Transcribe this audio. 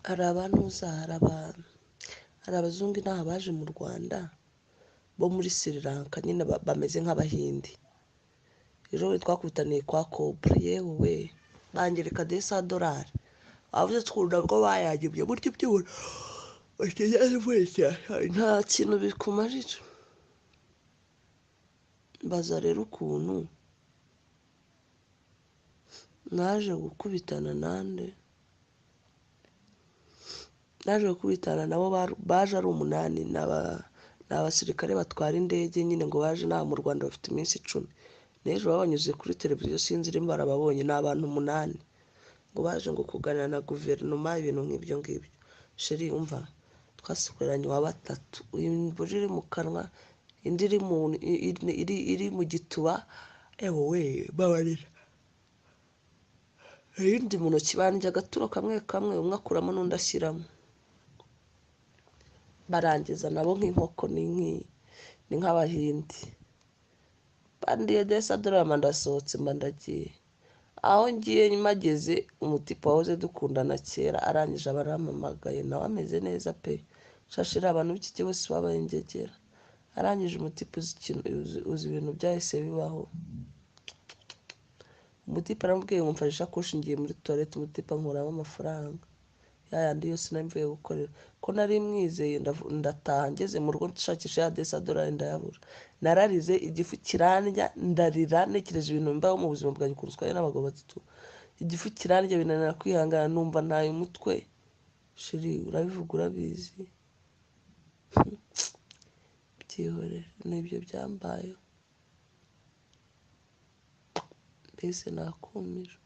Hari abantuza, hari abazungu inaha baje mu Rwanda bo muri Sri Lanka nyine bameze nk'Abahindi. Ejo bundi twakubitaniye kwa Cobra, yewe we, bangereka $200. Bavuze ukuntu nabwo bayanyimye burya iby'ubuntu nta kintu bikumarira. Mbaza rero ukuntu naje gukubitana nande, naje gukubitana nabo baje ari 8, ni abasirikare batwara indege nyine, ngo baje inaha mu Rwanda bafite iminsi 10. N'ejo babanyuze kuri televiziyo sinzi nimba barababonye, ni abantu 8 ngo baje ngo kuganira na guverinoma, ibintu nk'ibyo ngibyo. Sheri umva, twasigaranye uwa 3, imvura iri mu kanwa, indi iri mu gituba, ewe we babarira, iyindi mu ntoki, bandya agaturo kamwe kamwe, umwe akuramo n'undi ashyiramo, barangiza nabo nk'inkoko, ni nk'Abahindi. Bandiye $200 mba ndasohotse, mba ndagiye. Aho ngiye mpageze, umutipe wahoze dukundana kera arangije aba arampamagaye, nawe ameze neza pe, shashira abantu b'iki gihe bose babaye ingegera. Arangije umutipe uzi ibintu byahise bibaho. Umutipe aramubwiye ngo mfashe ishakoshi ngiye muri toilette, umutipe ankuramo amafaranga ya yandi yose nari mvuye gukorera, ko nari mwizeye, ndataha ngeze mu rugo nshakisha ya $200 ndayabura. Nararize igifu kirandya, ndarira ntekereje ibintu mbaho mu buzima bwanjye ukuntu twaye n'abagabo 3, igifu kirandya binanira kwihangana, numva ntaye umutwe. Sheri urabivuga urabizi, byihorere, nibyo byambayeho, mbese nakumira.